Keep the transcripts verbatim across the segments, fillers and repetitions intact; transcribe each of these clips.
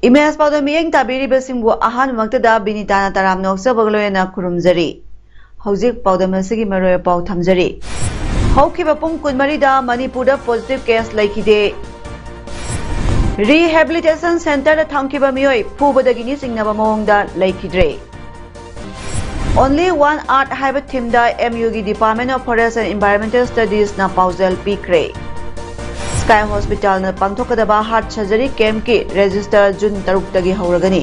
Image ꯄꯥꯎꯗꯝ ꯃꯤꯠꯌꯦꯡ ꯇꯥꯕꯤꯔꯤꯕꯁꯤꯡꯕꯨ ꯑꯍꯥꯟꯕꯃꯛꯇꯗ ꯕꯤꯅꯤꯇꯥꯅ ꯇꯔꯥꯝꯅ ꯑꯣꯛꯆꯕꯒ ꯂꯣꯏꯅꯅ ꯈꯨꯔꯨꯝꯖꯔꯤ꯫ ꯍꯧꯖꯤꯛ ꯄꯥꯎꯗꯝ ꯑꯁꯤꯒꯤ ꯃꯔꯨꯑꯣꯏꯕ ꯄꯥꯎ ꯊꯝꯖꯔꯤ꯫ ꯍꯧꯈꯤꯕ ꯄꯨꯡ ꯀꯨꯟꯃꯔꯤꯗ ꯃꯅꯤꯄꯨꯔꯗ positive case ꯂꯩꯈꯤꯗꯦ꯫ Rehabilitation centreꯗ ꯊꯝꯈꯤꯕ ꯃꯤꯑꯣꯏ ꯐꯨꯕꯗꯒꯤꯅꯤ ꯆꯤꯡꯅꯕ ꯃꯑꯣꯡꯗ ꯂꯩꯈꯤꯗ꯭ꯔꯦ꯫ Only One Earth ꯍꯥꯏꯕ themeꯗ M Uꯒꯤ Department of Forest and Environmental Studiesꯅ ꯄꯥꯎꯖꯦꯜ ꯄꯤꯈ꯭ꯔꯦ꯫ Sky Hospitalꯅ ꯄꯥꯡꯊꯣꯛꯀꯗꯕ heart surgery campꯀꯤ register June ꯇꯔꯨꯛꯇꯒꯤ ꯍꯧꯔꯒꯅꯤ꯫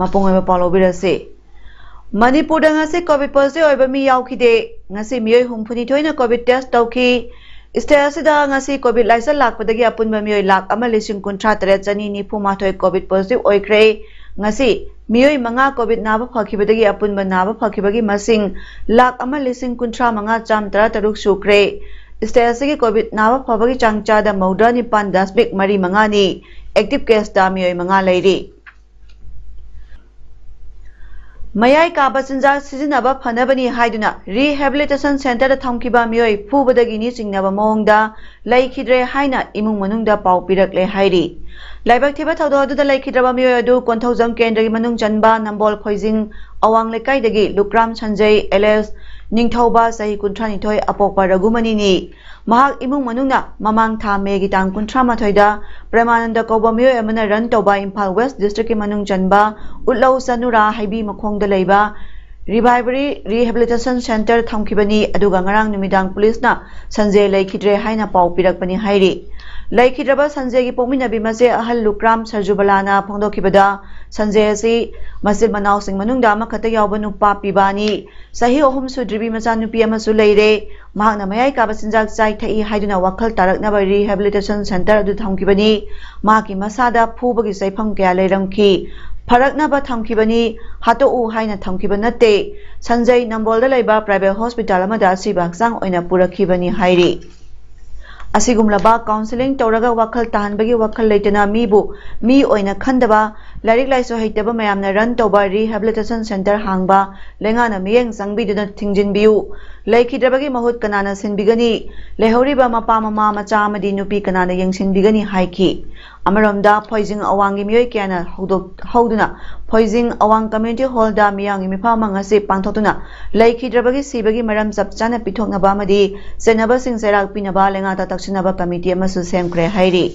ꯃꯄꯨꯡ ꯑꯣꯏꯕ ꯄꯥꯎ ꯂꯧꯕꯤꯔꯁꯤ꯫ ꯃꯅꯤꯄꯨꯔꯗ ꯉꯁꯤ COVID positive ꯑꯣꯏꯕ ꯃꯤ ꯌꯥꯎꯈꯤꯗꯦ꯫ ꯉꯁꯤ ꯃꯤꯑꯣꯏ ꯍꯨꯝꯐꯨꯅꯤꯊꯣꯏꯅ COVID test ꯇꯧꯈꯤ꯫ State ꯑꯁꯤꯗ ꯉꯁꯤ COVID ꯂꯥꯏꯆꯠ ꯂꯥꯛꯄꯗꯒꯤ ꯑꯄꯨꯟꯕ ꯃꯤꯑꯣꯏ ꯂꯥꯈ ꯑꯃ ꯂꯤꯁꯤꯡ ꯀꯨꯟꯊ꯭ꯔꯥ ꯇꯔꯦꯠ ꯆꯅꯤ ꯅꯤꯐꯨ ꯃꯥꯊꯣꯏ COVID positive ꯑꯣꯏꯈ꯭ꯔꯦ꯫ ꯉꯁꯤ ꯃꯤꯑꯣꯏ ꯃꯉꯥ COVID ꯅꯥꯕ ꯐꯈꯤꯕꯗꯒꯤ ꯑꯄꯨꯟꯕ ꯅꯥꯕ ꯐꯈꯤꯕꯒꯤ ꯃꯁꯤꯡ ꯂꯥꯈ ꯑꯃ ꯂꯤꯁꯤꯡ ꯀꯨꯟꯊ꯭ꯔꯥ ꯃꯉꯥ ꯆꯥꯝ ꯇꯔꯥ ꯇꯔꯨꯛ ꯁꯨꯈ꯭ꯔꯦ꯫ State ꯑꯁꯤꯒꯤ COVID ꯅꯥꯕ ꯐꯕꯒꯤ ꯆꯥꯡ ꯆꯥꯗ ꯃꯧꯗ꯭ꯔꯥ ꯅꯤꯄꯥꯟ ꯗꯁꯃꯤꯛ ꯃꯔꯤ ꯃꯉꯥꯅꯤ꯫ Active caseꯇ ꯃꯤꯑꯣꯏ ꯃꯉꯥ ꯂꯩꯔꯤ꯫ ꯃꯌꯥꯏ ꯀꯥꯕ ꯆꯤꯟꯖꯥꯛ ꯁꯤꯖꯤꯟꯅꯕ ꯐꯅꯕꯅꯤ ꯍꯥꯏꯗꯨꯅ rehabilitation centreꯗ ꯊꯝꯈꯤꯕ ꯃꯤꯑꯣꯏ ꯐꯨꯕꯗꯒꯤꯅꯤ ꯆꯤꯡꯅꯕ ꯃꯑꯣꯡꯗ ꯂꯩꯈꯤꯗ꯭ꯔꯦ ꯍꯥꯏꯅ ꯏꯃꯨꯡ ꯃꯅꯨꯡꯗ ꯄꯥꯎ ꯄꯤꯔꯛꯂꯦ ꯍꯥꯏꯔꯤ꯫ ꯂꯥꯏꯕꯛ ꯊꯤꯕ ꯊꯧꯗꯣꯛ ꯑꯗꯨꯗ ꯂꯩꯈꯤꯗ꯭ꯔꯕ ꯃꯤꯑꯣꯏ ꯑꯗꯨ ꯀꯣꯟꯊꯧꯖꯝ ꯀꯦꯟꯗ꯭ꯔꯒꯤ ꯃꯅꯨꯡ ꯆꯟꯕ ꯅꯝꯕꯣꯜ ꯈꯣꯏꯖꯤꯡ ꯑꯋꯥꯡ ꯂꯩꯀꯥꯏꯗꯒꯤ ꯂꯨꯀ꯭ꯔꯥꯝ ꯁꯟꯖꯩ alias ꯅꯤꯡꯊꯧꯕ, ꯆꯍꯤ ꯀꯨꯟꯊ꯭ꯔꯥ ꯅꯤꯊꯣꯏ, ꯑꯄꯣꯛꯄ ꯔꯘꯨꯃꯅꯤꯅꯤ꯫ ꯃꯍꯥꯛ ꯏꯃꯨꯡ ꯃꯅꯨꯡꯅ ꯃꯃꯥꯡ ꯊꯥ ꯃꯦꯒꯤ ꯇꯥꯡ ꯀꯨꯟꯊ꯭ꯔꯥ ꯃꯥꯊꯣꯏꯗ ꯄ꯭ꯔꯦꯃꯥꯅꯟꯗ ꯀꯧꯕ ꯃꯤꯑꯣꯏ ꯑꯃꯅ run ꯇꯧꯕ ꯏꯝꯐꯥꯜ West Districtꯀꯤ ꯃꯅꯨꯡ ꯆꯟꯕ ꯎꯠꯂꯧ ꯆꯅꯨꯔꯥ ꯍꯩꯕꯤ ꯃꯈꯣꯡꯗ ꯂꯩꯕ ꯔꯤꯚꯥꯏꯕꯔꯤ ꯔꯤꯍꯦꯕꯤꯂꯤꯇꯦꯁꯟ ꯁꯦꯟꯇꯔ ꯊꯝꯈꯤꯕꯅꯤ꯫ ꯑꯗꯨꯒ ꯉꯔꯥꯡ ꯅꯨꯃꯤꯗꯥꯡ ꯄꯨꯂꯤꯁꯅ ꯁꯟꯖꯦ ꯂꯩꯈꯤꯗ꯭ꯔꯦ ꯍꯥꯏꯅ ꯄꯥꯎ ꯄꯤꯔꯛꯄꯅꯤ ꯍꯥꯏꯔꯤ꯫ ꯂꯩꯈꯤꯗ꯭ꯔꯕ ꯁꯟꯖꯦꯒꯤ ꯄꯣꯛꯃꯤꯟꯅꯕꯤ ꯃꯆꯦ ꯑꯍꯜ ꯂꯨꯀ꯭ꯔꯥꯝ ꯁꯔꯖꯨꯕꯂꯥꯅ ꯐꯣꯡꯗꯣꯛꯈꯤꯕꯗ, ꯁꯟꯖꯦ ꯑꯁꯤ ꯃꯆꯤꯟ ꯃꯅꯥꯎꯁꯤꯡ ꯃꯅꯨꯡꯗ ꯑꯃꯈꯛꯇ ꯌꯥꯎꯕ ꯅꯨꯄꯥ ꯄꯤꯕꯥꯅꯤ꯫ ꯆꯍꯤ ꯑꯍꯨꯝ ꯁꯨꯗ꯭ꯔꯤꯕꯤ ꯃꯆꯥꯅꯨꯄꯤ ꯑꯃꯁꯨ ꯂꯩꯔꯦ꯫ ꯃꯍꯥꯛꯅ ꯃꯌꯥꯏ ꯀꯥꯕ ꯆꯤꯟꯖꯥꯛ ꯆꯥꯏ ꯊꯛꯏ ꯍꯥꯏꯗꯨꯅ ꯋꯥꯈꯜ ꯇꯥꯔꯛꯅꯕ ꯔꯤꯍꯦꯕꯤꯂꯤꯇꯦꯁꯟ ꯁꯦꯟꯇꯔ ꯑꯗꯨ ꯊꯝꯈꯤꯕꯅꯤ꯫ ꯃꯍꯥꯛꯀꯤ ꯃꯁꯥꯗ ꯐꯨꯕꯒꯤ ꯆꯩꯐꯝ ꯀꯌꯥ ꯂꯩꯔꯝꯈꯤ꯫ ꯐꯔꯛꯅꯕ ꯊꯝꯈꯤꯕꯅꯤ, ꯍꯥꯠꯇꯣꯛꯎ ꯍꯥꯏꯅ ꯊꯝꯈꯤꯕ ꯅꯠꯇꯦ꯫ ꯁꯟꯖꯩ ꯅꯝꯕꯣꯜꯗ ꯂꯩꯕ ꯄ꯭ꯔꯥꯏꯚꯦꯠ ꯍꯣꯁꯄꯤꯇꯥꯜ ꯑꯃꯗ ꯑꯁꯤꯕ ꯍꯛꯆꯥꯡ ꯑꯣꯏꯅ ꯄꯨꯔꯛꯈꯤꯕꯅꯤ ꯍꯥꯏꯔꯤ꯫ ꯑꯁꯤꯒꯨꯝꯂꯕ ꯀꯥꯎꯟꯁꯦꯂꯤꯡ ꯇꯧꯔꯒ ꯋꯥꯈꯜ ꯇꯥꯍꯟꯕꯒꯤ ꯋꯥꯈꯜ ꯂꯩꯇꯅ ꯃꯤꯕꯨ ꯃꯤ ꯑꯣꯏꯅ ꯈꯟꯗꯕ, ꯂꯥꯏꯔꯤꯛ ꯂꯥꯏꯁꯨ ꯍꯩꯇꯕ ꯃꯌꯥꯝꯅ ꯔꯟ ꯇꯧꯕ ꯔꯤꯍꯦꯕꯤꯂꯤꯇꯦꯁꯟ ꯁꯦꯟꯇꯔ ꯍꯥꯡꯕ ꯂꯩꯉꯥꯛꯅ ꯃꯤꯠꯌꯦꯡ ꯆꯪꯕꯤꯗꯨꯅ ꯊꯤꯡꯖꯤꯟꯕꯤꯌꯨ꯫ ꯂꯩꯈꯤꯗ꯭ꯔꯕꯒꯤ ꯃꯍꯨꯠ ꯀꯅꯥꯅ ꯁꯤꯟꯕꯤꯒꯅꯤ? ꯂꯩꯍꯧꯔꯤꯕ ꯃꯄꯥ ꯃꯃꯥ, ꯃꯆꯥ ꯑꯃꯗꯤ ꯅꯨꯄꯤ ꯀꯅꯥꯅ ꯌꯦꯡꯁꯤꯟꯕꯤꯒꯅꯤ ꯍꯥꯏꯈꯤ꯫ ꯑꯃꯔꯣꯝꯗ, ꯐꯣꯏꯖꯤꯡ ꯑꯋꯥꯡꯒꯤ ꯃꯤꯑꯣꯏ ꯀꯌꯥꯅ ꯍꯧꯗꯣꯛ-, ꯍꯧꯗꯨꯅ ꯐꯣꯏꯖꯤꯡ ꯑꯋꯥꯡ ꯀꯝꯃ꯭ꯌꯨꯅꯤꯇꯤ ꯍꯣꯜꯗ ꯃꯤꯌꯥꯝꯒꯤ ꯃꯤꯐꯝ ꯑꯃ ꯉꯁꯤ ꯄꯥꯡꯊꯣꯛꯇꯨꯅ ꯂꯩꯈꯤꯗ꯭ꯔꯕꯒꯤ ꯁꯤꯕꯒꯤ ꯃꯔꯝ ꯆꯞ ꯆꯥꯅ ꯄꯤꯊꯣꯛꯅꯕ ꯑꯃꯗꯤ ꯆꯦꯟꯅꯕꯁꯤꯡ ꯆꯩꯔꯥꯛ ꯄꯤꯅꯕ ꯂꯩꯉꯥꯛꯇ ꯇꯛꯁꯤꯟꯅꯕ ꯀꯝꯃꯤꯇꯤ ꯑꯃꯁꯨ ꯁꯦꯝꯈ꯭ꯔꯦ ꯍꯥꯏꯔꯤ꯫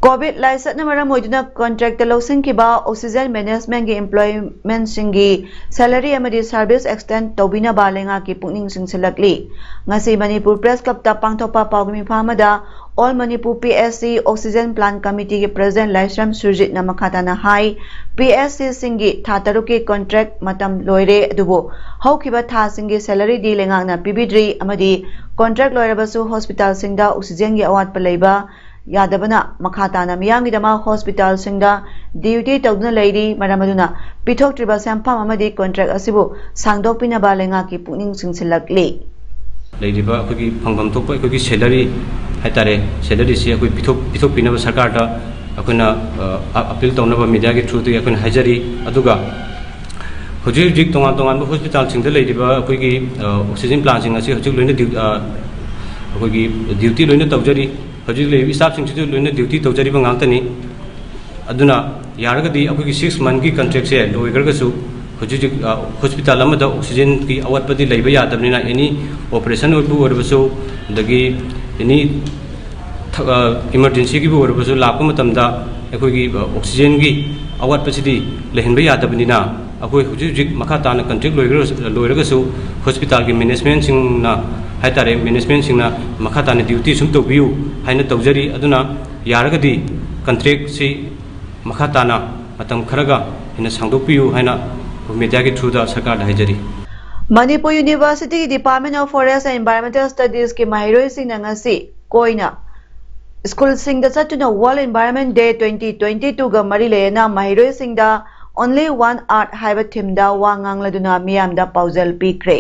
ꯀꯣꯚꯤꯗ ꯂꯥꯏꯆꯠꯅ ꯃꯔꯝ ꯑꯣꯏꯗꯨꯅ ꯀꯣꯟꯇ꯭ꯔꯦꯛꯇ ꯂꯧꯁꯤꯟꯈꯤꯕ ꯑꯣꯛꯁꯤꯖꯦꯟ ꯃꯦꯅꯦꯖꯃꯦꯟꯒꯤ ꯏꯝꯄ꯭ꯂꯣꯏꯃꯦꯟꯁꯤꯡꯒꯤ ꯁꯦꯂꯔꯤ ꯑꯃꯗꯤ ꯁꯔꯚꯤꯁ ꯑꯦꯛꯁꯇꯦꯟ ꯇꯧꯕꯤꯅꯕ ꯂꯩꯉꯥꯛꯀꯤ ꯄꯨꯛꯅꯤꯡ ꯆꯤꯡꯁꯤꯜꯂꯛꯂꯤ꯫ ꯉꯁꯤ ꯃꯅꯤꯄꯨꯔ ꯄ꯭ꯔꯦꯁ ꯀ꯭ꯂꯕꯇ ꯄꯥꯡꯊꯣꯛꯄ ꯄꯥꯎꯒꯤ ꯃꯤꯐꯝ ꯑꯃꯗ all Manipur P S C oxygen plant ꯀꯃꯤꯇꯤꯒꯤ ꯄ꯭ꯔꯦꯁꯤꯗꯦꯟꯠ ꯂꯥꯏꯁ꯭ꯔꯝ ꯁꯨꯔꯖꯤꯠꯅ ꯃꯈꯥ ꯇꯥꯅ ꯍꯥꯏ, ꯄꯤ ꯑꯦꯁ ꯁꯤꯁꯤꯡꯒꯤ ꯊꯥ ꯇꯔꯨꯛꯀꯤ ꯀꯣꯟꯇ꯭ꯔꯦꯛ ꯃꯇꯝ ꯂꯣꯏꯔꯦ, ꯑꯗꯨꯕꯨ ꯍꯧꯈꯤꯕ ꯊꯥꯁꯤꯡꯒꯤ ꯁꯦꯂꯔꯤꯗꯤ ꯂꯩꯉꯥꯛꯅ ꯄꯤꯕꯤꯗ꯭ꯔꯤ ꯑꯃꯗꯤ ꯀꯣꯟꯇ꯭ꯔꯦꯛ ꯂꯣꯏꯔꯕꯁꯨ ꯍꯣꯁꯄꯤꯇꯥꯜꯁꯤꯡꯗ ꯑꯣꯛꯁꯤꯖꯦꯟꯒꯤ ꯑꯋꯥꯠꯄ ꯂꯩꯕ ꯌꯥꯗꯕꯅ ꯃꯈꯥ ꯇꯥꯅ ꯃꯤꯌꯥꯝꯒꯤꯗꯃꯛ ꯍꯣꯁꯄꯤꯇꯥꯜꯁꯤꯡꯗ ꯗ꯭ꯌꯨꯇꯤ ꯇꯧꯗꯨꯅ ꯂꯩꯔꯤ꯫ ꯃꯔꯝ ꯑꯗꯨꯅ ꯄꯤꯊꯣꯛꯇ꯭ꯔꯤꯕ ꯁꯦꯟꯐꯝ ꯑꯃꯗꯤ ꯀꯣꯟꯇ꯭ꯔꯦꯛ ꯑꯁꯤꯕꯨ ꯁꯥꯡꯗꯣꯛꯄꯤꯅꯕ ꯂꯩꯉꯥꯛꯀꯤ ꯄꯨꯛꯅꯤꯡ ꯆꯤꯡꯁꯤꯜꯂꯛꯂꯤ꯫ ꯂꯩꯔꯤꯕ ꯑꯩꯈꯣꯏꯒꯤ ꯐꯪꯐꯝ ꯊꯣꯛꯄ ꯑꯩꯈꯣꯏꯒꯤ ꯁꯦꯂꯔꯤ ꯍꯥꯏꯇꯥꯔꯦ, ꯁꯦꯂꯔꯤꯁꯤ ꯑꯩꯈꯣꯏ ꯄꯤꯊꯣꯛ-, ꯄꯤꯊꯣꯛꯄꯤꯅꯕ ꯁꯔꯀꯥꯔꯗ ꯑꯩꯈꯣꯏꯅ, ꯑ, ꯑ-, ꯑꯄꯤꯜ ꯇꯧꯅꯕ ꯃꯤꯗꯤꯌꯥꯒꯤ ꯊ꯭ꯔꯨꯗꯒꯤ ꯑꯩꯈꯣꯏꯅ ꯍꯥꯏꯖꯔꯤ꯫ ꯑꯗꯨꯒ ꯍꯧꯖꯤꯛ ꯍꯧꯖꯤꯛ ꯇꯣꯉꯥꯟ ꯇꯣꯉꯥꯟꯕ ꯍꯣꯁꯄꯤꯇꯥꯜꯁꯤꯡꯗ ꯂꯩꯔꯤꯕ ꯑꯩꯈꯣꯏꯒꯤ, ꯑ, ꯑꯣꯛꯁꯤꯖꯦꯟ ꯄ꯭ꯂꯥꯟꯁꯤꯡ ꯑꯁꯤ ꯍꯧꯖꯤꯛ ꯂꯣꯏꯅ ꯗ꯭ꯌꯨ-, ꯑ, ꯑꯩꯈꯣꯏꯒꯤ ꯗ꯭ꯌꯨꯇꯤ ꯂꯣꯏꯅ ꯇꯧꯖꯔꯤ꯫ ꯍꯧꯖꯤꯛ ꯂꯩꯔꯤꯕ ꯁ꯭ꯇꯥꯐꯁꯤꯡꯁꯤꯁꯨ ꯂꯣꯏꯅ ꯗ꯭ꯌꯨꯇꯤ ꯇꯧꯖꯔꯤꯕ ꯉꯥꯛꯇꯅꯤ꯫ ꯑꯗꯨꯅ ꯌꯥꯔꯒꯗꯤ ꯑꯩꯈꯣꯏꯒꯤ ꯁꯤꯛꯁ ꯃꯟꯊꯀꯤ ꯀꯟꯇ꯭ꯔꯦꯛꯁꯦ ꯂꯣꯏꯈ꯭ꯔꯒꯁꯨ ꯍꯧꯖꯤꯛ ꯍꯧꯖꯤꯛ, ꯑ, ꯍꯣꯁꯄꯤꯇꯥꯜ ꯑꯃꯗ ꯑꯣꯛꯁꯤꯖꯦꯟꯒꯤ ꯑꯋꯥꯠꯄꯗꯤ ꯂꯩꯕ ꯌꯥꯗꯕꯅꯤꯅ, ꯑꯦꯅꯤ ꯑꯣꯄꯔꯦꯁꯟ ꯑꯣꯏꯕꯨ ꯑꯣꯏꯔꯕꯁꯨ, ꯑꯗꯒꯤ ꯑꯦꯅꯤ ꯊ-, ꯑ, ꯏꯃꯔꯖꯦꯟꯁꯤꯒꯤꯕꯨ ꯑꯣꯏꯔꯕꯁꯨ ꯂꯥꯛꯄ ꯃꯇꯝꯗ ꯑꯩꯈꯣꯏꯒꯤ, ꯑ, ꯑꯣꯛꯁꯤꯖꯦꯟꯒꯤ ꯑꯋꯥꯠꯄꯁꯤꯗꯤ ꯂꯩꯍꯟꯕ ꯌꯥꯗꯕꯅꯤꯅ, ꯑꯩꯈꯣꯏ ꯍꯧꯖꯤꯛ ꯍꯧꯖꯤꯛ ꯃꯈꯥ ꯇꯥꯅ ꯀꯟꯇ꯭ꯔꯦꯛ ꯂꯣꯏꯔꯒꯁꯨ ꯍꯣꯁꯄꯤꯇꯥꯜꯒꯤ ꯃꯦꯅꯦꯖꯃꯦꯟꯁꯤꯡꯅ ꯍꯥꯏ ꯇꯥꯔꯦ, ꯃꯦꯅꯦꯖꯃꯦꯟꯁꯤꯡꯅ ꯃꯈꯥ ꯇꯥꯅ ꯗ꯭ꯌꯨꯇꯤ ꯁꯨꯝ ꯇꯧꯕꯤꯌꯨ ꯍꯥꯏꯅ ꯇꯧꯖꯔꯤ꯫ ꯑꯗꯨꯅ ꯌꯥꯔꯒꯗꯤ ꯀꯟꯇ꯭ꯔꯦꯛꯁꯤ ꯃꯈꯥ ꯇꯥꯅ ꯃꯇꯝ ꯈꯔꯒ ꯍꯦꯟꯅ ꯁꯥꯡꯗꯣꯛꯄꯤꯌꯨ ꯍꯥꯏꯅ ꯃꯦꯗꯤꯌꯥꯒꯤ ꯊ꯭ꯔꯨꯗ ꯁꯔꯀꯥꯔꯗ ꯍꯥꯏꯖꯔꯤ꯫ ꯃꯅꯤꯄꯨꯔ ꯌꯨꯅꯤꯚꯔꯁꯤꯇꯤꯒꯤ department of forest and environmental ꯁ꯭ꯇꯗꯤꯁꯀꯤ ꯃꯍꯩꯔꯣꯏꯁꯤꯡꯅ ꯉꯁꯤ ꯀꯣꯏꯅ ꯁ꯭ꯀꯨꯜꯁꯤꯡꯗ ꯆꯠꯇꯨꯅ world environment day twenty twenty ꯇꯨꯒ ꯃꯔꯤ ꯂꯩꯅꯅ ꯃꯍꯩꯔꯣꯏꯁꯤꯡꯗ ꯑꯣꯟꯂꯤ ꯋꯥꯟ ꯑꯥꯔꯊ ꯍꯥꯏꯕ ꯊꯤꯝꯗ ꯋꯥ ꯉꯥꯡꯂꯗꯨꯅ ꯃꯤꯌꯥꯝꯗ ꯄꯥꯎꯖꯦꯜ ꯄꯤꯈ꯭ꯔꯦ꯫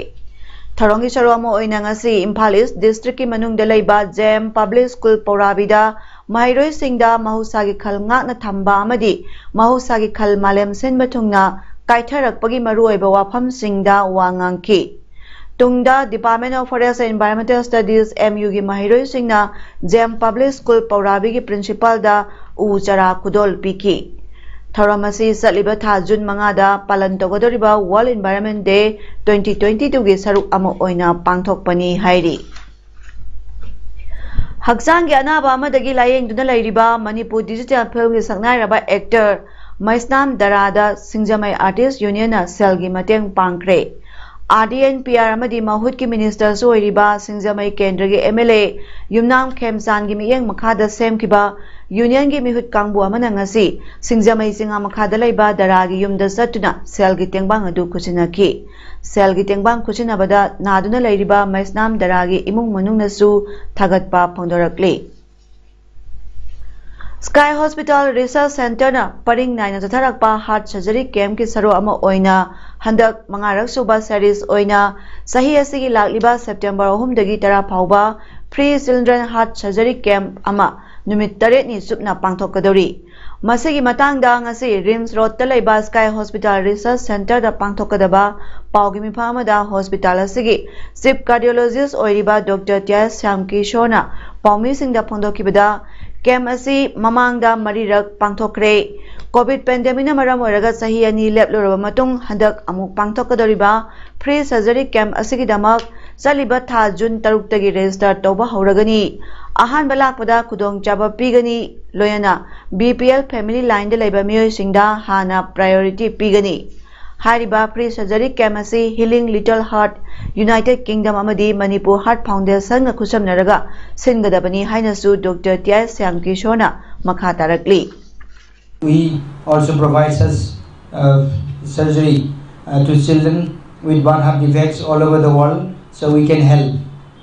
ꯊꯧꯔꯝꯒꯤ ꯁꯔꯨꯛ ꯑꯃ ꯑꯣꯏꯅ ꯉꯁꯤ ꯏꯝꯐꯥꯜ ꯏꯁ ꯗꯤꯁꯇ꯭ꯔꯤꯛꯀꯤ ꯃꯅꯨꯡꯗ ꯂꯩꯕ ꯖꯦ ꯑꯦꯝ ꯄꯕ꯭ꯂꯤꯛ ꯁ꯭ꯀꯨꯜ ꯄꯧꯔꯥꯕꯤꯗ ꯃꯍꯩꯔꯣꯏꯁꯤꯡꯗ ꯃꯍꯧꯁꯥꯒꯤ ꯈꯜ ꯉꯥꯛꯅ ꯊꯝꯕ ꯑꯃꯗꯤ ꯃꯍꯧꯁꯥꯒꯤ ꯈꯜ ꯃꯥꯂꯦꯝ ꯁꯤꯟꯕ ꯊꯨꯡꯅ ꯀꯥꯏꯊꯔꯛꯄꯒꯤ ꯃꯔꯨꯑꯣꯏꯕ ꯋꯥꯐꯝꯁꯤꯡꯗ ꯋꯥ ꯉꯥꯡꯈꯤ꯫ ꯇꯨꯡꯗ department of forest and environmental studies, M ꯌꯨꯒꯤ ꯃꯍꯩꯔꯣꯏꯁꯤꯡꯅ ꯖꯦ ꯑꯦꯝ ꯄꯕ꯭ꯂꯤꯛ ꯁ꯭ꯀꯨꯜ ꯄꯧꯔꯥꯕꯤꯒꯤ ꯄ꯭ꯔꯤꯟꯁꯤꯄꯥꯜꯗ ꯎ ꯆꯥꯔꯥ ꯈꯨꯗꯣꯜ ꯄꯤꯈꯤ꯫ ꯊꯧꯔꯝ ꯑꯁꯤ ꯆꯠꯂꯤꯕ ꯊꯥ ꯖꯨꯟ ꯃꯉꯥꯗ ꯄꯥꯂꯟ ꯇꯧꯒꯗꯧꯔꯤꯕ world environment day twenty twenty ꯇꯨꯒꯤ ꯁꯔꯨꯛ ꯑꯃ ꯑꯣꯏꯅ ꯄꯥꯡꯊꯣꯛꯄꯅꯤ ꯍꯥꯏꯔꯤ꯫ ꯍꯛꯆꯥꯡꯒꯤ ꯑꯅꯥꯕ ꯑꯃꯗꯒꯤ ꯂꯥꯌꯦꯡꯗꯨꯅ ꯂꯩꯔꯤꯕ ꯃꯅꯤꯄꯨꯔ ꯗꯤꯖꯤꯇꯦꯜ ꯐꯤꯜꯝꯒꯤ ꯁꯛꯅꯥꯏꯔꯕ ꯑꯦꯛꯇꯔ ꯃꯩꯁꯅꯥꯝ ꯗꯔꯥꯗ ꯁꯤꯡꯖꯃꯩ ꯑꯥꯔꯇꯤꯁ ꯌꯨꯅꯤꯌꯟꯅ ꯁꯦꯜꯒꯤ ꯃꯇꯦꯡ ꯄꯥꯡꯈ꯭ꯔꯦ꯫ R D N P R ꯑꯃꯗꯤ ꯃꯍꯨꯠꯀꯤ ꯃꯤꯅꯤꯁꯇꯔꯁꯨ ꯑꯣꯏꯔꯤꯕ ꯁꯤꯡꯖꯃꯩ ꯀꯦꯟꯗ꯭ꯔꯒꯤ ꯑꯦꯝ ꯑꯦꯜ ꯑꯦ ꯌꯨꯝꯅꯥꯝ ꯈꯦꯝꯆꯥꯟꯒꯤ ꯃꯤꯠꯌꯦꯡ ꯃꯈꯥꯗ ꯁꯦꯝꯈꯤꯕ ꯌꯨꯅꯤꯌꯟꯒꯤ ꯃꯤꯍꯨꯠ ꯀꯥꯡꯕꯨ ꯑꯃꯅ ꯉꯁꯤ ꯁꯤꯡꯖꯃꯩ ꯆꯤꯉꯥ ꯃꯈꯥꯗ ꯂꯩꯕ ꯗꯔꯥꯒꯤ ꯌꯨꯝꯗ ꯆꯠꯇꯨꯅ ꯁꯦꯜꯒꯤ ꯇꯦꯡꯕꯥꯡ ꯑꯗꯨ ꯈꯨꯠꯁꯤꯟꯅꯈꯤ꯫ ꯁꯦꯜꯒꯤ ꯇꯦꯡꯕꯥꯡ ꯈꯨꯠꯁꯤꯟꯅꯕꯗ ꯅꯥꯗꯨꯅ ꯂꯩꯔꯤꯕ ꯃꯩꯁꯅꯥꯝ ꯗꯔꯥꯒꯤ ꯏꯃꯨꯡ ꯃꯅꯨꯡꯅꯁꯨ ꯊꯥꯒꯠꯄ ꯐꯣꯡꯗꯣꯔꯛꯂꯤ꯫ ꯁ꯭ꯀꯥꯏ ꯍꯣꯁꯄꯤꯇꯥꯜ ꯔꯤꯁꯔꯆ ꯁꯦꯟꯇꯔꯅ ꯄꯔꯤꯡ ꯅꯥꯏꯅ ꯆꯠꯊꯔꯛꯄ ꯍꯥꯔꯠ ꯁꯔꯖꯔꯤ ꯀꯦꯝꯞꯀꯤ ꯁꯔꯨꯛ ꯑꯃ ꯑꯣꯏꯅ ꯍꯟꯗꯛ ꯃꯉꯥꯔꯛ ꯁꯨꯕ ꯁꯦꯔꯤꯁ ꯑꯣꯏꯅ ꯆꯍꯤ ꯑꯁꯤꯒꯤ ꯂꯥꯛꯂꯤꯕ ꯁꯦꯞꯇꯦꯝꯕꯔ ꯑꯍꯨꯝꯗꯒꯤ ꯇꯔꯥ ꯐꯥꯎꯕ free children heart surgery camp ꯑꯃ ꯅꯨꯃꯤꯠ ꯇꯔꯦꯠꯅꯤ ꯆꯨꯞꯅ ꯄꯥꯡꯊꯣꯛꯀꯗꯧꯔꯤ꯫ ꯃꯁꯤꯒꯤ ꯃꯇꯥꯡꯗ ꯉꯁꯤ ꯔꯤꯝꯁ ꯔꯣꯗꯇ ꯂꯩꯕ ꯁ꯭ꯀꯥꯏ ꯍꯣꯁꯄꯤꯇꯥꯜ ꯔꯤꯁꯔꯆ ꯁꯦꯟꯇꯔꯗ ꯄꯥꯡꯊꯣꯛꯀꯗꯕ ꯄꯥꯎꯒꯤ ꯃꯤꯐꯝ ꯑꯃꯗ ꯍꯣꯁꯄꯤꯇꯥꯜ ꯑꯁꯤꯒꯤ ꯆꯤꯐ ꯀꯥꯔꯗꯤꯑꯣꯂꯣꯖꯤꯁ ꯑꯣꯏꯔꯤꯕ ꯗꯣꯛꯇꯔ ꯇꯤ ꯑꯥꯏ ꯁ꯭ꯌꯥꯝ ꯀꯤꯁꯣꯔꯅ ꯄꯥꯎꯃꯤꯁꯤꯡꯗ ꯐꯣꯡꯗꯣꯛꯈꯤꯕꯗ, ꯀꯦꯝꯞ ꯑꯁꯤ ꯃꯃꯥꯡꯗ ꯃꯔꯤꯔꯛ ꯄꯥꯡꯊꯣꯛꯈ꯭ꯔꯦ꯫ ꯀꯣꯚꯤꯗ ꯄꯦꯟꯗꯦꯃꯤꯛꯅ ꯃꯔꯝ ꯑꯣꯏꯔꯒ ꯆꯍꯤ ꯑꯅꯤ ꯂꯦꯞꯂꯨꯔꯕ ꯃꯇꯨꯡ ꯍꯟꯗꯛ ꯑꯃꯨꯛ ꯄꯥꯡꯊꯣꯛꯀꯗꯧꯔꯤꯕ ꯐ꯭ꯔꯤ ꯁꯔꯖꯔꯤ ꯀꯦꯝꯞ ꯑꯁꯤꯒꯤꯗꯃꯛ ꯆꯠꯂꯤꯕ ꯊꯥ ꯖꯨꯟ ꯇꯔꯨꯛꯇꯒꯤ ꯔꯦꯖꯤꯁꯇꯔ ꯇꯧꯕ ꯍꯧꯔꯒꯅꯤ꯫ ꯑꯍꯥꯟꯕ ꯂꯥꯛꯄꯗ ꯈꯨꯗꯣꯡꯆꯥꯕ ꯄꯤꯒꯅꯤ, ꯂꯣꯏꯅꯅ ꯕꯤ ꯄꯤ ꯑꯦꯜ ꯐꯦꯃꯤꯂꯤ ꯂꯥꯏꯟꯗ ꯂꯩꯕ ꯃꯤꯑꯣꯏꯁꯤꯡꯗ ꯍꯥꯟꯅ ꯄ꯭ꯔꯥꯏꯌꯣꯔꯤꯇꯤ ꯄꯤꯒꯅꯤ꯫ ꯍꯥꯏꯔꯤꯕ free surgery camp ꯑꯁꯤ Healing Little Heart, United Kingdom ꯑꯃꯗꯤ Manipur Heart Foundation ꯒ ꯈꯨꯠꯁꯝꯅꯔꯒ ꯁꯤꯟꯒꯗꯕꯅꯤ ꯍꯥꯏꯅꯁꯨ ꯗꯣꯛꯇꯔ ꯇꯤ ꯑꯥꯏ ꯁ꯭ꯌꯥꯝꯀꯤꯁꯣꯔꯅ ꯃꯈꯥ ꯇꯥꯔꯛꯂꯤ꯫ We also provide such uh, surgery uh, to children with birth heart defects all over the world, so we can help.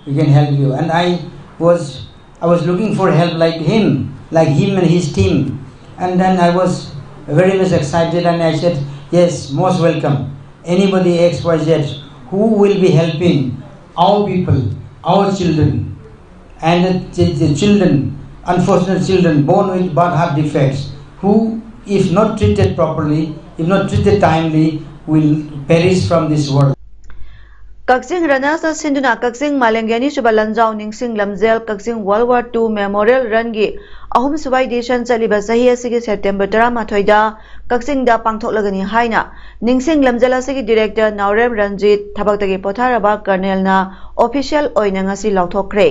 We can help you. And I was I was looking for help like him, like him and his team. And then I was very much excited, and I said, "Yes, most welcome. Anybody X Y Z who will be helping our people, our children, and the, the children, unfortunate children born with birth heart defects, who, if not treated properly, if not treated timely, will perish from this world." ꯀꯛꯆꯤꯡ ꯔꯅꯔꯁꯅ ꯁꯤꯟꯗꯨꯅ ꯀꯛꯆꯤꯡ ꯃꯥꯂꯦꯝꯒꯤ ꯑꯅꯤꯁꯨꯕ ꯂꯟꯖꯥꯎ ꯅꯤꯡꯁꯤꯡ ꯂꯝꯖꯦꯜ ꯀꯛꯆꯤꯡ World War Two Memorial Run ꯒꯤ ꯑꯍꯨꯝꯁꯨꯕ edition ꯆꯠꯂꯤꯕ ꯆꯍꯤ ꯑꯁꯤꯒꯤ September ꯇꯔꯥꯃꯥꯊꯣꯏꯗ ꯀꯛꯆꯤꯡꯗ ꯄꯥꯡꯊꯣꯛꯂꯒꯅꯤ ꯍꯥꯏꯅ ꯅꯤꯡꯁꯤꯡ ꯂꯝꯖꯦꯜ ꯑꯁꯤꯒꯤ director ꯅꯥꯎꯔꯦꯝ ꯔꯟꯖꯤꯠ ꯊꯕꯛꯇꯒꯤ ꯄꯣꯊꯥꯔꯕ colonel ꯅ official ꯑꯣꯏꯅ ꯉꯁꯤ ꯂꯥꯎꯊꯣꯛꯈ꯭ꯔꯦ꯫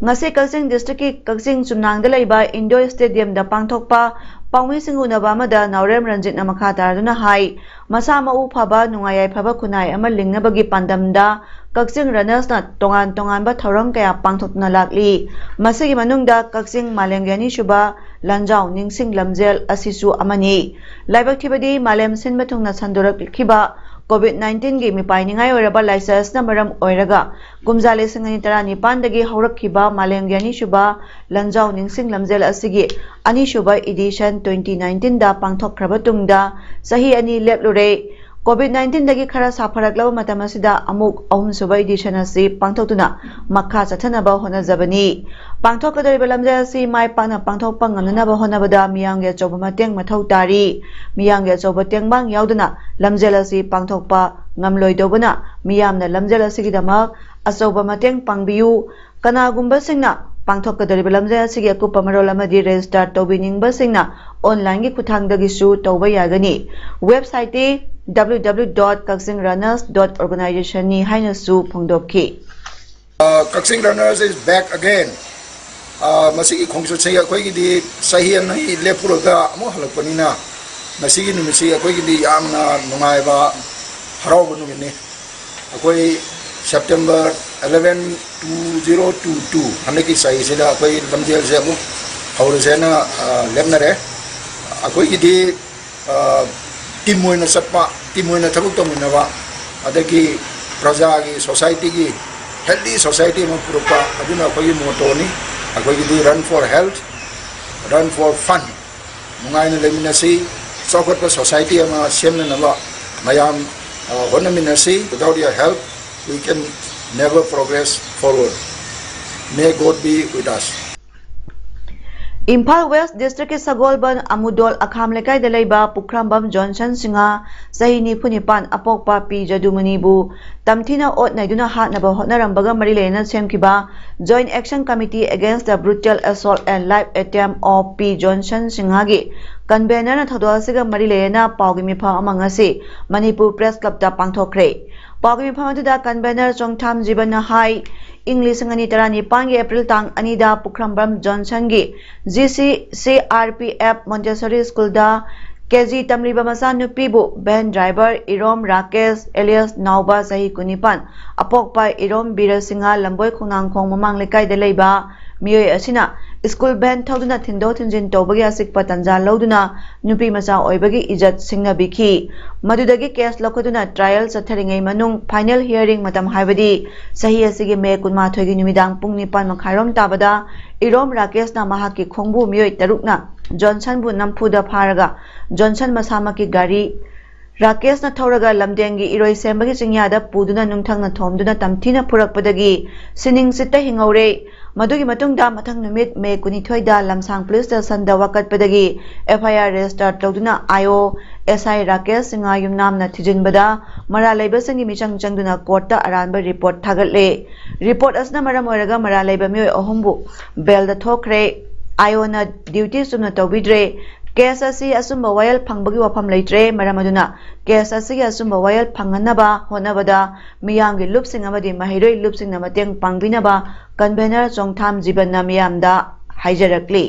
ꯉꯁꯤ ꯀꯛꯆꯤꯡ district ꯀꯤ ꯀꯛꯆꯤꯡ ꯆꯨꯝꯅꯥꯡꯗ ꯂꯩꯕ indoor stadium ꯗ ꯄꯥꯡꯊꯣꯛꯄ ꯄꯥꯎꯃꯤꯁꯤꯡ ꯎꯅꯕ ꯑꯃꯗ ꯅꯥꯎꯔꯦꯝ ꯔꯟꯖꯤꯠꯅ ꯃꯈꯥ ꯇꯥꯔꯗꯨꯅ ꯍꯥꯏ, ꯃꯁꯥ ꯃꯎ ꯐꯕ, ꯅꯨꯡꯉꯥꯏ ꯌꯥꯏꯐꯕ ꯈꯨꯟꯅꯥꯏ ꯑꯃ ꯂꯤꯡꯅꯕꯒꯤ ꯄꯥꯟꯗꯝꯗ ꯀꯛꯆꯤꯡ ꯔꯅꯔꯁꯅ ꯇꯣꯉꯥꯟ ꯇꯣꯉꯥꯟꯕ ꯊꯧꯔꯝ ꯀꯌꯥ ꯄꯥꯡꯊꯣꯛꯇꯨꯅ ꯂꯥꯛꯂꯤ꯫ ꯃꯁꯤꯒꯤ ꯃꯅꯨꯡꯗ ꯀꯛꯆꯤꯡ ꯃꯥꯂꯦꯝꯒꯤ ꯑꯅꯤꯁꯨꯕ ꯂꯟꯖꯥꯎ ꯅꯤꯡꯁꯤꯡ ꯂꯝꯖꯦꯜ ꯑꯁꯤꯁꯨ ꯑꯃꯅꯤ꯫ ꯂꯥꯏꯕꯛ ꯊꯤꯕꯗꯤ ꯃꯥꯂꯦꯝ ꯁꯤꯟꯕ ꯊꯨꯡꯅ ꯁꯟꯗꯣꯔꯛꯈꯤꯕ COVID nineteen ꯒꯤ ꯃꯤꯄꯥꯏꯅꯤꯡꯉꯥꯏ ꯑꯣꯏꯔꯕ ꯂꯥꯏꯆꯠ ꯑꯁꯤꯅ ꯃꯔꯝ ꯑꯣꯏꯔꯒ ꯀꯨꯝꯖꯥ ꯂꯤꯁꯤꯡ ꯑꯅꯤ ꯇꯔꯥꯅꯤꯄꯥꯟꯗꯒꯤ ꯍꯧꯔꯛꯈꯤꯕ ꯃꯥꯂꯦꯝꯒꯤ ꯑꯅꯤꯁꯨꯕ ꯂꯟꯖꯥꯎ ꯅꯤꯡꯁꯤꯡ ꯂꯝꯖꯦꯜ ꯑꯁꯤꯒꯤ ꯑꯅꯤꯁꯨꯕ edition twenty nineteen ꯗ ꯄꯥꯡꯊꯣꯛꯈ꯭ꯔꯕ ꯇꯨꯡꯗ ꯆꯍꯤ ꯑꯅꯤ ꯂꯦꯞꯂꯨꯔꯦ꯫ COVID nineteen ꯗꯒꯤ ꯈꯔ ꯁꯥꯐꯔꯛꯂꯕ ꯃꯇꯝ ꯑꯁꯤꯗ ꯑꯃꯨꯛ ꯑꯍꯨꯝꯁꯨꯕ edition ꯑꯁꯤ ꯄꯥꯡꯊꯣꯛꯇꯨꯅ ꯃꯈꯥ ꯆꯠꯊꯅꯕ ꯍꯣꯠꯅꯖꯕꯅꯤ꯫ ꯄꯥꯡꯊꯣꯛꯀꯗꯧꯔꯤꯕ ꯂꯝꯖꯦꯜ ꯑꯁꯤ ꯃꯥꯏ ꯄꯥꯛꯅ ꯄꯥꯡꯊꯣꯛꯄ ꯉꯝꯅꯅꯕ ꯍꯣꯠꯅꯕꯗ ꯃꯤꯌꯥꯝꯒꯤ ꯑꯆꯧꯕ ꯃꯇꯦꯡ ꯃꯊꯧ ꯇꯥꯔꯤ꯫ ꯃꯤꯌꯥꯝꯒꯤ ꯑꯆꯧꯕ ꯇꯦꯡꯕꯥꯡ ꯌꯥꯎꯗꯅ ꯂꯝꯖꯦꯜ ꯑꯁꯤ ꯄꯥꯡꯊꯣꯛꯄ ꯉꯝꯂꯣꯏꯗꯧꯕꯅ ꯃꯤꯌꯥꯝꯅ ꯂꯝꯖꯦꯜ ꯑꯁꯤꯒꯤꯗꯃꯛ ꯑꯆꯧꯕ ꯃꯇꯦꯡ ꯄꯥꯡꯕꯤꯌꯨ꯫ ꯀꯅꯥꯒꯨꯝꯕꯁꯤꯡꯅ ꯄꯥꯡꯊꯣꯛꯀꯗꯧꯔꯤꯕ ꯂꯝꯖꯦꯜ ꯑꯁꯤꯒꯤ ꯑꯀꯨꯞꯄ ꯃꯔꯣꯜ ꯑꯃꯗꯤ register ꯇꯧꯕꯤꯅꯤꯡꯕꯁꯤꯡꯅ online ꯒꯤ ꯈꯨꯠꯊꯥꯡꯗꯒꯤꯁꯨ ꯇꯧꯕ ꯌꯥꯒꯅꯤ꯫ Website T W W W dot kakchingrunners dot organization ꯅꯤ ꯍꯥꯏꯅꯁꯨ ꯐꯣꯡꯗꯣꯛꯈꯤ꯫ Uh, Kakching Runners is back again. Uh, ꯃꯁꯤꯒꯤ ꯈꯣꯡꯆꯠꯁꯦ ꯑꯩꯈꯣꯏꯒꯤꯗꯤ ꯆꯍꯤ ꯑꯅꯤ ꯂꯦꯞꯄꯨꯔꯒ ꯑꯃꯨꯛ ꯍꯜꯂꯛꯄꯅꯤꯅ, ꯉꯁꯤꯒꯤ ꯅꯨꯃꯤꯠꯁꯤ ꯑꯩꯈꯣꯏꯒꯤꯗꯤ ꯌꯥꯝꯅ ꯅꯨꯡꯉꯥꯏꯕ, ꯍꯔꯥꯎꯕ ꯅꯨꯃꯤꯠꯅꯤ꯫ ꯑꯩꯈꯣꯏ September eleven, two zero two two, ꯍꯟꯗꯛꯀꯤ ꯆꯍꯤꯁꯤꯗ ꯑꯩꯈꯣꯏ ꯂꯝꯖꯦꯜꯁꯦ ꯑꯃꯨꯛ ꯍꯧꯔꯁꯦꯅ, ꯑ, ꯂꯦꯞꯅꯔꯦ꯫ ꯑꯩꯈꯣꯏꯒꯤꯗꯤ, ꯑ, team ꯑꯣꯏꯅ ꯆꯠꯄ, team ꯑꯣꯏꯅ ꯊꯕꯛ ꯇꯧꯃꯤꯟꯅꯕ, ꯑꯗꯒꯤ ꯄ꯭ꯔꯖꯥꯒꯤ, societyꯒꯤ healthy society ꯑꯃ ꯄꯨꯔꯛꯄ, ꯑꯗꯨꯅ ꯑꯩꯈꯣꯏꯒꯤ mottoꯅꯤ꯫ ꯑꯩꯈꯣꯏꯒꯤꯗꯤ Run for Health, Run for Fun꯫ ꯅꯨꯡꯉꯥꯏꯅ ꯂꯩꯃꯤꯟꯅꯁꯤ, ꯆꯥꯎꯈꯠꯄ society ꯑꯃ ꯁꯦꯝꯅꯅꯕ ꯃꯌꯥꯝ, ꯑ, ꯍꯣꯠꯅꯃꯤꯟꯅꯁꯤ꯫ Without your help, we can never progress forward. May God be with us. Imphal West Districtꯀꯤ ꯁꯒꯣꯜꯕꯟ ꯑꯃꯨꯗꯣꯜ ꯑꯈꯥꯝ ꯂꯩꯀꯥꯏꯗ ꯂꯩꯕ ꯄꯨꯈ꯭ꯔꯝꯕꯝ ꯖꯣꯟꯁꯟ ꯁꯤꯡꯍ, ꯆꯍꯤ ꯅꯤꯐꯨ ꯅꯤꯄꯥꯟ, ꯑꯄꯣꯛꯄ ꯄꯤ ꯖꯗꯨꯃꯅꯤꯕꯨ ꯇꯝꯊꯤꯅ ꯑꯣꯠ ꯅꯩꯗꯨꯅ ꯍꯥꯠꯅꯕ ꯍꯣꯠꯅꯔꯝꯕꯒ ꯃꯔꯤ ꯂꯩꯅꯅ ꯁꯦꯝꯈꯤꯕ Joint Action Committee Against the Brutal Assault and Life Attempt of P Johnson ꯁꯤꯡꯍꯒꯤ convenerꯅ ꯊꯧꯗꯣꯛ ꯑꯁꯤꯒ ꯃꯔꯤ ꯂꯩꯅꯅ ꯄꯥꯎꯒꯤ ꯃꯤꯐꯝ ꯑꯃ ꯉꯁꯤ ꯃꯅꯤꯄꯨꯔ Press Clubꯇ ꯄꯥꯡꯊꯣꯛꯈ꯭ꯔꯦ꯫ ꯄꯥꯎꯒꯤ ꯃꯤꯐꯝ ꯑꯗꯨꯗ convener ꯆꯣꯡꯊꯥꯝ ꯖꯤꯕꯟꯅ ꯍꯥꯏ, ꯏꯪ ꯂꯤꯁꯤꯡ ꯑꯅꯤ ꯇꯔꯥꯅꯤꯄꯥꯟꯒꯤ April ꯇꯥꯡ ꯑꯅꯤꯗ ꯄꯨꯈ꯭ꯔꯝꯕꯝ ꯖꯣꯟꯁꯟꯒꯤ G C C R P F Montessori Schoolꯗ K G ꯇꯝꯂꯤꯕ ꯃꯆꯥꯅꯨꯄꯤꯕꯨ van driver ꯏꯔꯣꯝ ꯔꯥꯀꯦꯁ alias ꯅꯥꯎꯕ ꯆꯍꯤ ꯀꯨꯟꯅꯤꯄꯥꯟ, ꯑꯄꯣꯛꯄ ꯏꯔꯣꯝ ꯕꯤꯔ ꯁꯤꯡꯍ ꯂꯝꯕꯣꯏ ꯈꯣꯡꯅꯥꯡꯈꯣꯡ ꯃꯃꯥꯡ ꯂꯩꯀꯥꯏꯗ ꯂꯩꯕ ꯃꯤꯑꯣꯏ ꯑꯁꯤꯅ school van ꯊꯧꯗꯨꯅ ꯊꯤꯟꯗꯣꯛ ꯊꯤꯟꯖꯤꯟ ꯇꯧꯕꯒꯤ ꯑꯆꯤꯛꯄ ꯇꯥꯟꯖꯥ ꯂꯧꯗꯨꯅ ꯅꯨꯄꯤ ꯃꯆꯥ ꯑꯣꯏꯕꯒꯤ ꯏꯖꯠ ꯁꯤꯡꯅꯕꯤꯈꯤ꯫ ꯃꯗꯨꯗꯒꯤ case ꯂꯧꯈꯠꯇꯨꯅ trial ꯆꯠꯊꯔꯤꯉꯩ ꯃꯅꯨꯡ final hearing ꯃꯇꯝ ꯍꯥꯏꯕꯗꯤ ꯆꯍꯤ ꯑꯁꯤꯒꯤ May ꯀꯨꯟꯃꯥꯊꯣꯏꯒꯤ ꯅꯨꯃꯤꯗꯥꯡ ꯄꯨꯡ ꯅꯤꯄꯥꯟ ꯃꯈꯥꯏꯔꯣꯝ ꯇꯥꯕꯗ ꯏꯔꯣꯝ ꯔꯥꯀꯦꯁꯅ ꯃꯍꯥꯛꯀꯤ ꯈꯣꯡꯕꯨ ꯃꯤꯑꯣꯏ ꯇꯔꯨꯛꯅ ꯖꯣꯟꯁꯟꯕꯨ ꯅꯝꯐꯨꯗ ꯐꯥꯔꯒ ꯖꯣꯟꯁꯟ ꯃꯁꯥꯃꯛꯀꯤ ꯒꯥꯔꯤ ꯔꯥꯀꯦꯁꯅ ꯊꯧꯔꯒ ꯂꯝꯗꯦꯡꯒꯤ ꯏꯔꯣꯏ ꯁꯦꯝꯕꯒꯤ ꯆꯤꯡꯌꯥꯗ ꯄꯨꯗꯨꯅ ꯅꯨꯡꯊꯪꯅ ꯊꯣꯝꯗꯨꯅ ꯇꯝꯊꯤꯅ ꯐꯨꯔꯛꯄꯗꯒꯤ ꯁꯤꯅꯤꯡ ꯁꯤꯠꯇ ꯍꯤꯡꯍꯧꯔꯦ꯫ ꯃꯗꯨꯒꯤ ꯃꯇꯨꯡꯗ ꯃꯊꯪ ꯅꯨꯃꯤꯠ May ꯀꯨꯟꯅꯤꯊꯣꯏꯗ ꯂꯝꯁꯥꯡ police stationꯗ ꯋꯥꯀꯠꯄꯗꯒꯤ F I R register ꯇꯧꯗꯨꯅ I O S I Rakesh Singh ꯌꯨꯝꯅꯥꯝꯅ ꯊꯤꯖꯤꯟꯕꯗ ꯃꯔꯥꯜ ꯂꯩꯕꯁꯤꯡꯒꯤ ꯃꯤꯆꯪ ꯆꯪꯗꯨꯅ courtꯇ ꯑꯔꯥꯟꯕ report ꯊꯥꯒꯠꯂꯦ꯫ Report ꯑꯁꯤꯅ ꯃꯔꯝ ꯑꯣꯏꯔꯒ ꯃꯔꯥꯜ ꯂꯩꯕ ꯃꯤꯑꯣꯏ ꯑꯍꯨꯝꯕꯨ bailꯗ ꯊꯣꯛꯈ꯭ꯔꯦ꯫ I Oꯅ duty ꯆꯨꯝꯅ ꯇꯧꯕꯤꯗ꯭ꯔꯦ꯫ Case ꯑꯁꯤ ꯑꯆꯨꯝꯕ ꯋꯥꯌꯦꯜ ꯐꯪꯕꯒꯤ ꯋꯥꯐꯝ ꯂꯩꯇ꯭ꯔꯦ꯫ ꯃꯔꯝ ꯑꯗꯨꯅ case ꯑꯁꯤꯒꯤ ꯑꯆꯨꯝꯕ ꯋꯥꯌꯦꯜ ꯐꯪꯍꯟꯅꯕ ꯍꯣꯠꯅꯕꯗ ꯃꯤꯌꯥꯝꯒꯤ ꯂꯨꯞꯁꯤꯡ ꯑꯃꯗꯤ ꯃꯍꯩꯔꯣꯏ ꯂꯨꯞꯁꯤꯡꯅ ꯃꯇꯦꯡ ꯄꯥꯡꯕꯤꯅꯕ convener ꯆꯣꯡꯊꯥꯝ ꯖꯤꯕꯟꯅ ꯃꯤꯌꯥꯝꯗ ꯍꯥꯏꯖꯔꯛꯂꯤ꯫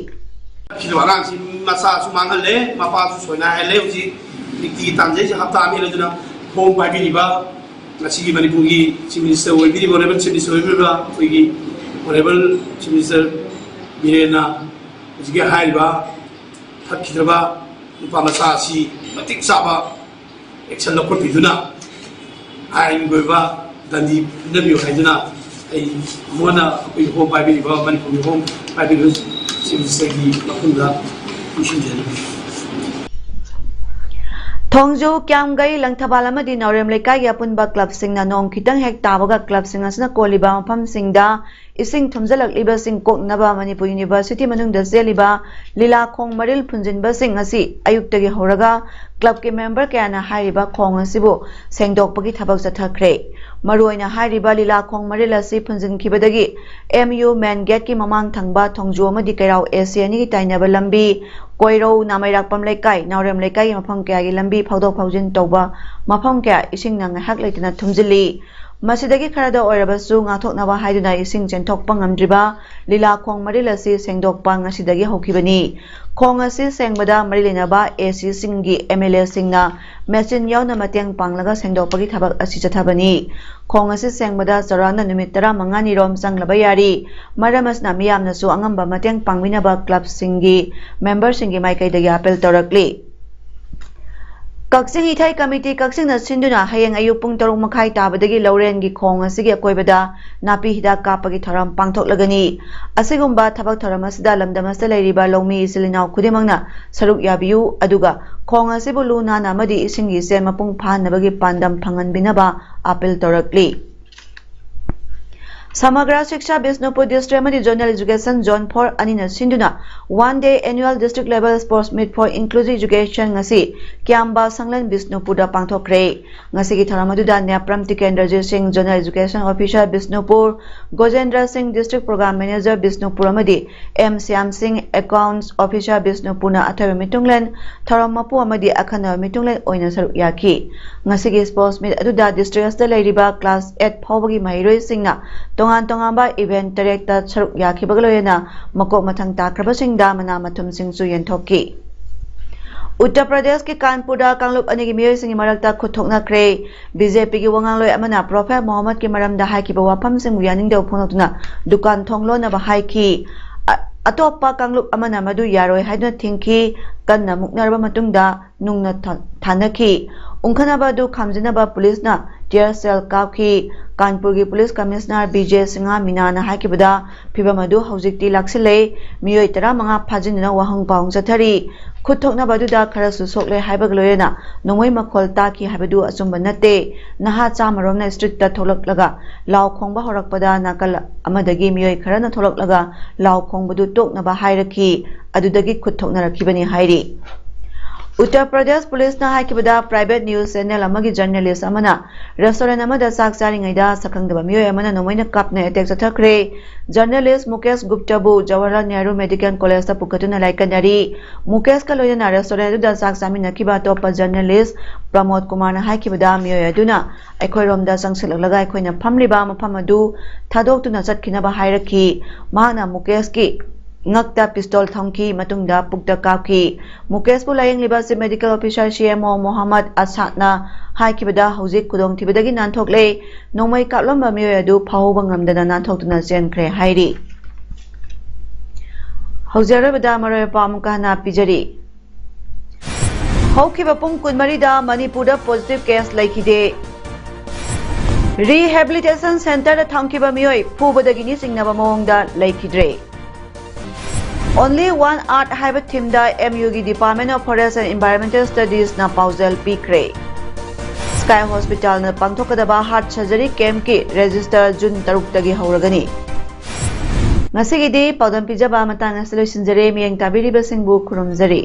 ꯁꯤꯗ ꯑꯉꯥꯡꯁꯤ ꯃꯆꯥꯁꯨ ꯃꯥꯡꯍꯜꯂꯦ, ꯃꯄꯥꯁꯨ ꯁꯣꯏꯅꯥꯏꯍꯜꯂꯦ꯫ ꯍꯧꯖꯤꯛ ꯅꯨꯡꯇꯤꯒꯤ ꯇꯥꯟꯖꯩꯁꯦ ꯍꯞꯇꯥ ꯑꯃ ꯍꯦꯜꯂꯗꯨꯅ ꯐꯣꯝ ꯄꯥꯏꯕꯤꯔꯤꯕ ꯉꯁꯤꯒꯤ ꯃꯅꯤꯄꯨꯔꯒꯤ Chief Minister ꯑꯣꯏꯕꯤꯔꯤꯕ, Honourable Chief Minister ꯑꯣꯏꯕꯤꯔꯤꯕ ꯑꯩꯈꯣꯏꯒꯤ Honourable Chief Minister ꯕꯤꯔꯦꯟꯅ ꯍꯧꯖꯤꯛꯀꯤ ꯍꯥꯏꯔꯤꯕ ꯐꯠꯈꯤꯗ꯭ꯔꯕ ꯅꯨꯄꯥ ꯃꯆꯥ ꯑꯁꯤ ꯃꯇꯤꯛ ꯆꯥꯕ action ꯂꯧꯈꯠꯄꯤꯗꯨꯅ ꯑꯥꯏꯟꯒꯤ ꯑꯣꯏꯕ ꯗꯟꯗꯤ ꯄꯤꯅꯕꯤꯌꯨ ꯍꯥꯏꯗꯨꯅ ꯑꯩ ꯑꯃꯨꯛ ꯍꯟꯅ ꯑꯩꯈꯣꯏꯒꯤ ꯍꯣꯝ ꯄꯥꯏꯕꯤꯔꯤꯕ, ꯃꯅꯤꯄꯨꯔꯒꯤ ꯍꯣꯝ ꯄꯥꯏꯕꯤꯔꯤꯕ Chief Ministerꯒꯤ ꯃꯐꯝꯗ ꯄꯤꯁꯤꯟꯖꯔꯤ꯫ ꯊꯣꯡꯖꯨ, ꯀ꯭ꯌꯥꯝꯒꯩ, ꯂꯪꯊꯕꯥꯜ ꯑꯃꯗꯤ ꯅꯥꯎꯔꯦꯝ ꯂꯩꯀꯥꯏꯒꯤ ꯑꯄꯨꯟꯕ ꯀ꯭ꯂꯕꯁꯤꯡꯅ ꯅꯣꯡ ꯈꯤꯇꯪ ꯍꯦꯛ ꯇꯥꯕꯒ ꯀ꯭ꯂꯕꯁꯤꯡ ꯑꯁꯤꯅ ꯀꯣꯜꯂꯤꯕ ꯃꯐꯝꯁꯤꯡꯗ ꯏꯁꯤꯡ ꯊꯨꯝꯖꯤꯜꯂꯛꯂꯤꯕꯁꯤꯡ ꯀꯣꯛꯅꯕ ꯃꯅꯤꯄꯨꯔ University ꯃꯅꯨꯡꯗ ꯆꯦꯜꯂꯤꯕ ꯂꯤꯂꯥꯈꯣꯡ ꯃꯔꯤꯜ ꯐꯨꯟꯖꯤꯟꯕꯁꯤꯡ ꯑꯁꯤ ꯑꯌꯨꯛꯇꯒꯤ ꯍꯧꯔꯒ ꯀ꯭ꯂꯕꯀꯤ ꯃꯦꯝꯕꯔ ꯀꯌꯥꯅ ꯍꯥꯏꯔꯤꯕ ꯈꯣꯡ ꯑꯁꯤꯕꯨ ꯁꯦꯡꯗꯣꯛꯄꯒꯤ ꯊꯕꯛ ꯆꯠꯊꯈ꯭ꯔꯦ꯫ ꯃꯔꯨꯑꯣꯏꯅ ꯍꯥꯏꯔꯤꯕ ꯂꯤꯂꯥꯈꯣꯡ ꯃꯔꯤꯜ ꯑꯁꯤ ꯐꯨꯟꯖꯤꯟꯈꯤꯕꯗꯒꯤ M U main gateꯀꯤ ꯃꯃꯥꯡ ꯊꯪꯕ ꯊꯣꯡꯖꯨ ꯑꯃꯗꯤ ꯀꯩꯔꯥꯎ AC ꯑꯅꯤꯒꯤ ꯇꯥꯏꯅꯕ ꯂꯝꯕꯤ, ꯀꯣꯏꯔꯧ, ꯅꯥꯃꯩꯔꯥꯛꯄꯝ ꯂꯩꯀꯥꯏ, ꯅꯥꯎꯔꯦꯝ ꯂꯩꯀꯥꯏꯒꯤ ꯃꯐꯝ ꯀꯌꯥꯒꯤ ꯂꯝꯕꯤ ꯐꯥꯎꯗꯣꯛ ꯐꯥꯎꯖꯤꯟ ꯇꯧꯕ ꯃꯐꯝ ꯀꯌꯥ ꯏꯁꯤꯡꯅ ꯉꯥꯏꯍꯥꯛ ꯂꯩꯇꯅ ꯊꯨꯝꯖꯤꯜꯂꯤ꯫ ꯃꯁꯤꯗꯒꯤ ꯈꯔꯗ ꯑꯣꯏꯔꯕꯁꯨ ꯉꯥꯛꯊꯣꯛꯅꯕ ꯍꯥꯏꯗꯨꯅ ꯏꯁꯤꯡ ꯆꯦꯟꯊꯣꯛꯄ ꯉꯝꯗ꯭ꯔꯤꯕ ꯂꯤꯂꯥ ꯈꯣꯡ ꯃꯔꯤꯜ ꯑꯁꯤ ꯁꯦꯡꯗꯣꯛꯄ ꯉꯁꯤꯗꯒꯤ ꯍꯧꯈꯤꯕꯅꯤ꯫ ꯈꯣꯡ ꯑꯁꯤ ꯁꯦꯡꯕꯗ ꯃꯔꯤ ꯂꯩꯅꯕ ACꯁꯤꯡꯒꯤ MLAꯁꯤꯡꯅ ꯃꯦꯆꯤꯟ ꯌꯥꯎꯅ ꯃꯇꯦꯡ ꯄꯥꯡꯂꯒ ꯁꯦꯡꯗꯣꯛꯄꯒꯤ ꯊꯕꯛ ꯑꯁꯤ ꯆꯠꯊꯕꯅꯤ꯫ ꯈꯣꯡ ꯑꯁꯤ ꯁꯦꯡꯕꯗ ꯆꯥꯎꯔꯥꯛꯅ ꯅꯨꯃꯤꯠ ꯇꯔꯥꯃꯉꯥꯅꯤꯔꯣꯝ ꯆꯪꯂꯕ ꯌꯥꯔꯤ꯫ ꯃꯔꯝ ꯑꯁꯤꯅ ꯃꯤꯌꯥꯝꯅꯁꯨ ꯑꯉꯝꯕ ꯃꯇꯦꯡ ꯄꯥꯡꯕꯤꯅꯕ ꯀ꯭ꯂꯕꯁꯤꯡꯒꯤ ꯃꯦꯝꯕꯔꯁꯤꯡꯒꯤ ꯃꯥꯏꯀꯩꯗꯒꯤ ꯑꯥꯄꯤꯜ ꯇꯧꯔꯛꯂꯤ꯫ ꯀꯛꯆꯤꯡ ꯏꯊꯩ ꯀꯃꯤꯇꯤ ꯀꯛꯆꯤꯡꯅ ꯁꯤꯟꯗꯨꯅ ꯍꯌꯦꯡ ꯑꯌꯨꯛ ꯄꯨꯡ ꯇꯔꯨꯛ ꯃꯈꯥꯏ ꯇꯥꯕꯗꯒꯤ ꯂꯧꯔꯦꯟꯒꯤ ꯈꯣꯡ ꯑꯁꯤꯒꯤ ꯑꯀꯣꯏꯕꯗ ꯅꯥꯄꯤ ꯍꯤꯗꯥꯛ ꯀꯥꯞꯄꯒꯤ ꯊꯧꯔꯝ ꯄꯥꯡꯊꯣꯛꯂꯒꯅꯤ꯫ ꯑꯁꯤꯒꯨꯝꯕ ꯊꯕꯛ ꯊꯧꯔꯝ ꯑꯁꯤꯗ ꯂꯝꯗꯝ ꯑꯁꯤꯗ ꯂꯩꯔꯤꯕ ꯂꯧꯃꯤ ꯏꯆꯤꯜ ꯏꯅꯥꯎ ꯈꯨꯗꯤꯡꯃꯛꯅ ꯁꯔꯨꯛ ꯌꯥꯕꯤꯌꯨ, ꯑꯗꯨꯒ ꯈꯣꯡ ꯑꯁꯤꯕꯨ ꯂꯨ ꯅꯥꯟꯅ ꯑꯃꯗꯤ ꯏꯁꯤꯡꯒꯤ ꯏꯆꯦꯜ ꯃꯄꯨꯡ ꯐꯥꯍꯟꯅꯕꯒꯤ ꯄꯥꯟꯗꯝ ꯐꯪꯍꯟꯕꯤꯅꯕ ꯑꯥꯄꯤꯜ ꯇꯧꯔꯛꯂꯤ꯫ ꯁꯃꯒ꯭ꯔ ꯁꯤꯛꯁꯥ ꯕꯤꯁꯅꯨꯄꯨꯔ ꯗꯤꯁꯇ꯭ꯔꯤꯛ ꯑꯃꯗꯤ Zonal Education Zone four ꯑꯅꯤꯅ ꯁꯤꯟꯗꯨꯅ One Day Annual District Level Sports Meet for Inclusive Education ꯉꯁꯤ ꯀ꯭ꯌꯥꯝꯕ ꯁꯪꯂꯦꯟ ꯕꯤꯁꯅꯨꯄꯨꯔꯗ ꯄꯥꯡꯊꯣꯛꯈ꯭ꯔꯦ꯫ ꯉꯁꯤꯒꯤ ꯊꯧꯔꯝ ꯑꯗꯨꯗ ꯅꯦꯄ꯭ꯔꯝ ꯇꯤꯀꯦꯟꯗ꯭ꯔꯖꯤꯠ ꯁꯤꯡ, Zonal Education Officer ꯕꯤꯁꯅꯨꯄꯨꯔ, ꯒꯣꯖꯦꯟꯗ꯭ꯔ ꯁꯤꯡ, District Program Manager ꯕꯤꯁꯅꯨꯄꯨꯔ ꯑꯃꯗꯤ M ꯁ꯭ꯌꯥꯝ ꯁꯤꯡ, Accounts Officer ꯕꯤꯁꯅꯨꯄꯨꯔꯅ ꯑꯊꯣꯏꯕ ꯃꯤꯇꯨꯡꯂꯦꯟ, ꯊꯧꯔꯝ ꯃꯄꯨ ꯑꯃꯗꯤ ꯑꯈꯟꯅꯕ ꯃꯤꯇꯨꯡꯂꯦꯟ ꯑꯣꯏꯅ ꯁꯔꯨꯛ ꯌꯥꯈꯤ꯫ ꯉꯁꯤꯒꯤ sports meet ꯑꯗꯨꯗ district ꯑꯁꯤꯗ ꯂꯩꯔꯤꯕ class eight ꯐꯥꯎꯕꯒꯤ ꯃꯍꯩꯔꯣꯏꯁꯤꯡꯅ ꯇꯣꯉꯥꯟ ꯇꯣꯉꯥꯟꯕ event ꯇꯔꯦꯠꯇ ꯁꯔꯨꯛ ꯌꯥꯈꯤꯕꯒ ꯂꯣꯏꯅꯅ ꯃꯀꯣꯛ ꯃꯊꯪ ꯇꯥꯈ꯭ꯔꯕꯁꯤꯡꯗ ꯃꯅꯥ ꯃꯊꯨꯝꯁꯤꯡꯁꯨ ꯌꯦꯟꯊꯣꯛꯈꯤ꯫ ꯎꯠꯇꯔ ꯄ꯭ꯔꯗꯦꯁꯀꯤ ꯀꯥꯟꯄꯨꯔꯗ ꯀꯥꯡꯂꯨꯞ ꯑꯅꯤꯒꯤ ꯃꯤꯑꯣꯏꯁꯤꯡꯒꯤ ꯃꯔꯛꯇ ꯈꯨꯠ ꯊꯣꯛꯅꯈ꯭ꯔꯦ꯫ ꯕꯤ ꯖꯦ ꯄꯤꯒꯤ ꯋꯥꯉꯥꯡꯂꯣꯏ ꯑꯃꯅ ꯄ꯭ꯔꯣꯐꯦꯠ ꯃꯣꯍꯝꯃꯗꯀꯤ ꯃꯔꯝꯗ ꯍꯥꯏꯈꯤꯕ ꯋꯥꯐꯝꯁꯤꯡꯕꯨ ꯌꯥꯅꯤꯡꯗꯕ ꯐꯣꯡꯗꯣꯛꯇꯨꯅ ꯗꯨꯀꯥꯟ ꯊꯣꯡ ꯂꯣꯟꯅꯕ ꯍꯥꯏꯈꯤ꯫ ꯑ-, ꯑꯇꯣꯞꯄ ꯀꯥꯡꯂꯨꯞ ꯑꯃꯅ ꯃꯗꯨ ꯌꯥꯔꯣꯏ ꯍꯥꯏꯗꯨꯅ ꯊꯤꯡꯈꯤ꯫ ꯀꯟꯅ ꯃꯨꯛꯅꯔꯕ ꯃꯇꯨꯡꯗ ꯅꯨꯡꯅ ꯊ-, ꯊꯥꯅꯈꯤ꯫ ꯎꯪꯈꯠꯅꯕ ꯑꯗꯨ ꯈꯥꯝꯖꯤꯟꯅꯕ ꯄꯨꯂꯤꯁꯅ tear shell ꯀꯥꯞꯈꯤ꯫ ꯀꯥꯟꯄꯨꯔꯒꯤ police commissioner B J Singh ꯃꯤꯅꯥꯅ ꯍꯥꯏꯈꯤꯕꯗ, ꯐꯤꯚꯝ ꯑꯗꯨ ꯍꯧꯖꯤꯛꯇꯤ ꯂꯥꯛꯁꯤꯜꯂꯦ꯫ ꯃꯤꯑꯣꯏ ꯇꯔꯥꯃꯉꯥ ꯐꯥꯖꯤꯟꯗꯨꯅ ꯋꯥꯍꯪ ꯄꯥꯎꯍꯪ ꯆꯠꯊꯔꯤ꯫ ꯈꯨꯠ ꯊꯣꯛꯅꯕ ꯑꯗꯨꯗ ꯈꯔꯁꯨ ꯁꯣꯛꯂꯦ ꯍꯥꯏꯕꯒ ꯂꯣꯏꯅꯅ ꯅꯣꯡꯃꯩ ꯃꯈꯣꯜ ꯇꯥꯈꯤ ꯍꯥꯏꯕꯗꯨ ꯑꯆꯨꯝꯕ ꯅꯠꯇꯦ꯫ ꯅꯍꯥ ꯆꯥꯃꯔꯣꯝꯅ streetꯇ ꯊꯣꯛꯂꯛꯂꯒ ꯂꯥꯎ ꯈꯣꯡꯕ ꯍꯧꯔꯛꯄꯗ ꯅꯥꯀꯜ ꯑꯃꯗꯒꯤ ꯃꯤꯑꯣꯏ ꯈꯔꯅ ꯊꯣꯛꯂꯛꯂꯒ ꯂꯥꯎ ꯈꯣꯡꯕꯗꯨ ꯇꯣꯛꯅꯕ ꯍꯥꯏꯔꯛꯈꯤ꯫ ꯑꯗꯨꯗꯒꯤ ꯈꯨꯠ ꯊꯣꯛꯅꯔꯛꯈꯤꯕꯅꯤ ꯍꯥꯏꯔꯤ꯫ ꯎꯠꯇꯔ ꯄ꯭ꯔꯗꯦꯁ ꯄꯨꯂꯤꯁꯅ ꯍꯥꯏꯈꯤꯕꯗ, private news channel ꯑꯃꯒꯤ journalist ꯑꯃꯅ restaurant ꯑꯃꯗ ꯆꯥꯛ ꯆꯥꯔꯤꯉꯩꯗ ꯁꯛꯈꯪꯗꯕ ꯃꯤꯑꯣꯏ ꯑꯃꯅ ꯅꯣꯡꯃꯩꯅ ꯀꯥꯞꯇꯨꯅ attack ꯆꯠꯊꯈ꯭ꯔꯦ꯫ Journalist ꯃꯨꯀꯦꯁ ꯒꯨꯞꯇꯕꯨ ꯖꯋꯥꯍꯔꯂꯥꯜ ꯅꯦꯍꯔꯨ ꯃꯦꯗꯤꯀꯦꯜ ꯀꯣꯂꯦꯖꯇ ꯄꯨꯈꯠꯇꯨꯅ ꯂꯥꯏꯀꯠꯅꯔꯤ꯫ ꯃꯨꯀꯦꯁꯀ ꯂꯣꯏꯅꯅ restaurant ꯑꯗꯨꯗ ꯆꯥꯛ ꯆꯥꯃꯤꯟꯅꯈꯤꯕ ꯑꯇꯣꯞꯄ journalist ꯄ꯭ꯔꯃꯣꯗ ꯀꯨꯃꯥꯔꯅ ꯍꯥꯏꯈꯤꯕꯗ, ꯃꯤꯑꯣꯏ ꯑꯗꯨꯅ ꯑꯩꯈꯣꯏꯔꯣꯝꯗ ꯆꯪꯁꯤꯜꯂꯛꯂꯒ ꯑꯩꯈꯣꯏꯅ ꯐꯝꯂꯤꯕ ꯃꯐꯝ ꯑꯗꯨ ꯊꯥꯗꯣꯛꯇꯨꯅ ꯆꯠꯈꯤꯅꯕ ꯍꯥꯏꯔꯛꯈꯤ꯫ ꯃꯍꯥꯛꯅ ꯃꯨꯀꯦꯁꯀꯤ ꯉꯛꯇ pistol ꯊꯝꯈꯤ, ꯃꯇꯨꯡꯗ ꯄꯨꯛꯇ ꯀꯥꯞꯈꯤ꯫ ꯃꯨꯀꯦꯁꯄꯨ ꯂꯥꯌꯦꯡꯂꯤꯕ Chief Medical Officer, C M O, Mohammad ꯑꯁꯥꯗꯅ ꯍꯥꯏꯈꯤꯕꯗ, ꯍꯧꯖꯤꯛ ꯈꯨꯗꯣꯡꯊꯤꯕꯗꯒꯤ ꯅꯥꯟꯊꯣꯛꯂꯦ꯫ ꯅꯣꯡꯃꯩ ꯀꯥꯞꯂꯝꯕ ꯃꯤꯑꯣꯏ ꯑꯗꯨ ꯐꯥꯍꯧꯕ ꯉꯝꯗꯅ ꯅꯥꯟꯊꯣꯛꯇꯨꯅ ꯆꯦꯟꯈ꯭ꯔꯦ ꯍꯥꯏꯔꯤ꯫ ꯍꯧꯖꯤꯛ ꯑꯔꯣꯏꯕꯗ ꯃꯔꯨꯑꯣꯏꯕ ꯄꯥꯎ ꯑꯃꯨꯛꯀ ꯍꯟꯅ ꯄꯤꯖꯔꯤ꯫ ꯍꯧꯈꯤꯕ ꯄꯨꯡ ꯀꯨꯟꯃꯔꯤꯗ ꯃꯅꯤꯄꯨꯔꯗ positive case ꯂꯩꯈꯤꯗꯦ꯫ Rehabilitation centreꯗ ꯊꯝꯈꯤꯕ ꯃꯤꯑꯣꯏ ꯐꯨꯕꯗꯒꯤ ꯅꯤꯡꯁꯤꯡꯅꯕ ꯃꯑꯣꯡꯗ ꯂꯩꯈꯤꯗ꯭ꯔꯦ꯫ Only One Earth ꯍꯥꯏꯕ themeꯗ M Uꯒꯤ Department of Forest and Environmental Studiesꯅ ꯄꯥꯎꯖꯦꯜ ꯄꯤꯈ꯭ꯔꯦ꯫ Sky Hospitalꯅ ꯄꯥꯡꯊꯣꯛꯀꯗꯕ heart surgery campꯀꯤ register June ꯇꯔꯨꯛꯇꯒꯤ ꯍꯧꯔꯒꯅꯤ꯫ ꯉꯁꯤꯒꯤꯗꯤ ꯄꯥꯎꯗꯝ ꯄꯤꯖꯕ ꯃꯇꯥꯡ ꯑꯁꯤꯗ ꯂꯣꯏꯁꯤꯟꯖꯔꯦ꯫ ꯃꯤꯠꯌꯦꯡ ꯇꯥꯕꯤꯔꯤꯕꯁꯤꯡꯕꯨ ꯈꯨꯔꯨꯝꯖꯔꯤ꯫